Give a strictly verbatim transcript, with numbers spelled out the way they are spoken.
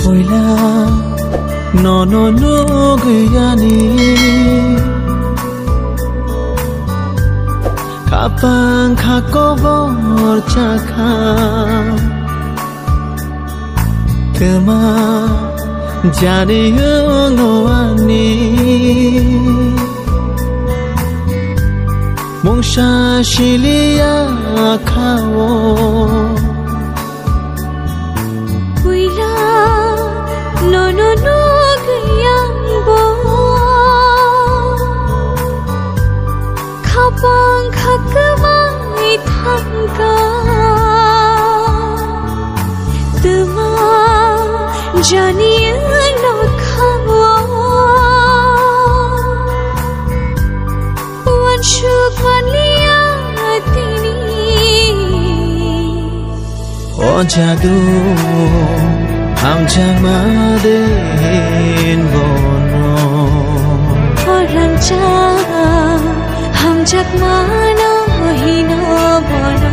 Oila nono nuguyani, khapang kha kobor chakha. Twma jani wngno ani, mungsa siliya khao. Puila nono nuguyang bo, khapang kha kwmai thangkha. Twma jani wngno khao, uansuk manliya tini. O jadu hamjakma den bono. O rangchak hamjakmano hino bono.